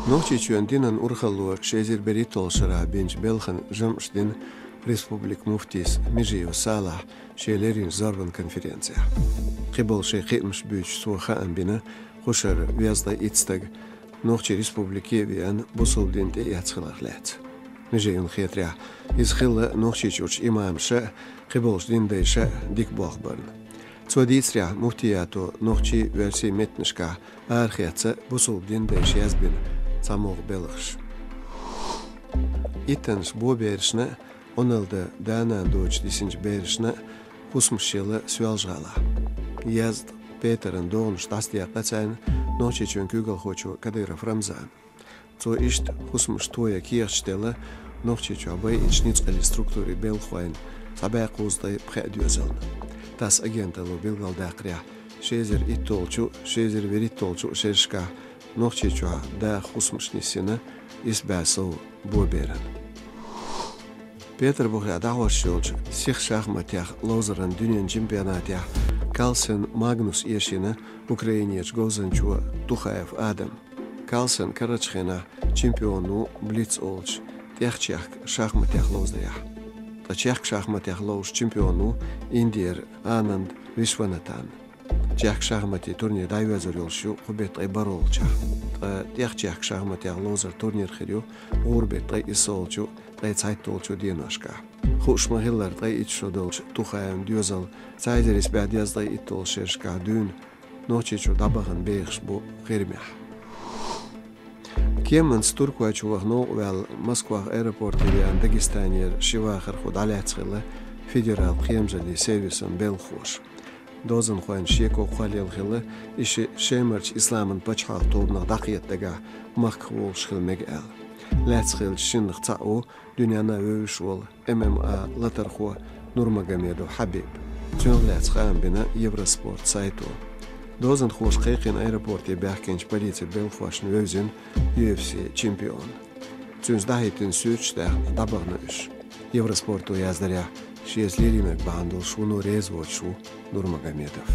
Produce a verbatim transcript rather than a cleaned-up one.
Нохчийчоьнан динан урхалло ши эзар берхӀитталгӀача шера бинчу белхан жамӀаш дина республикан муфтис Межиев Салахь шен леринчу зорбанан конференцехь. Кхиболу шайн кхиамаш буьйцуш цо хаам бина кху шарахь везткъе итт стаг Нохчийн республике а веана, бусалба дин тӀеэцна хиларх лаьцна. Межиевна хетарехь, иза хилла Нохчийчуьрчу имамаша а, кхиболчу динан дайша а дика болх барна. Цо дийцарехь, муфтиято нохчийн а, оьрсийн а меттанашкахь арахецна бусалба динан дайша язбина цхьамогӀа белхаш. Иттаннаш боберашна а, Ӏуналла дан да-нана доцуш дисинчу берашна а хӀусамаш елла Соьлжа-ГӀалахь. Езткъа Петаран догӀанаш дӀасадекъна царна Нохчийчоьнан куьйгалхочо Кадыров Рамзана. Цо иштта хӀусамаш тоян кехаташ делла Нохчийчохь байинчу ницкъаллин структурийн белхахойн цхьа бӀе кхузткъе пхеа доьзална. ТАСС агенталло билгалдаккхарехь, ши эзар итталгӀачу, ши эзар вуьрхӀитталгӀачу шерашкахь Нохчийчохь даха хӀусамаш нисйина исс бӀе сов боберан. Петарбухехь дӀахьош йолчу сиха шахматех ловзаран дуьненан чемпионатехь Карлсен Магнус эшийна Украинерчу говзанчо Тухаев Адам. Карлсен карарчу хенахь чемпион ву блиц олучу тӀехчехка шахматех ловзарехь. Ткъа чехка шахматех ловзуш чемпион ву Индера Ананд Вишванатан. Чехка шахматийн турнир дӀайоьзур йолуш ю кху беттан ткъе бархӀолгӀачохь. Ткъа тӀехчехка шахматех ловзаран турнир хир ю гӀуран беттан ткъе иссолгӀачу, ткъе цхьайтталгӀачу деношкахь. Хууш ма-хиллара, ткъе итт шо долчу Тухаевн доьзал цхьа эзар исс бӀе дезткъе итталгӀачу шерашкахь дуьйна Нохчийчуьра дӀабахана бехаш бу ГӀирмехь. Кеманца Туркойчу ваха новкъа ваьлла, Москвахь аэропорте веана Дагестанера ши вахархо дӀалаьцна хилла федералан кхерамзаллин сервисан белхахоша. Дозанхойн шеко кхоллаелла хилла, и шиъ Шемарчу Исламан пачхьалкх тобанах дӀакхета дагахь махках волуш хила мега аьлла. Лаьцна хиллачу шиннах цхьаъ ву дуьненна вевзаш волу ММА латархо Нурмагомедов Хьабиб. Цунах лаьцна хаам бина Евроспорт сайто. Дозанхоша кхайкхина аэропорте баьхкинчу полицин белхахошна вевзина UFC чемпион. Цуьнца дӀахӀиттина суьрташ даьхна дӀабахана уьш. Евроспорто яздарехь, шеца леринарг бахьана долуш вуно реза воцуш ву Нурмагомедов.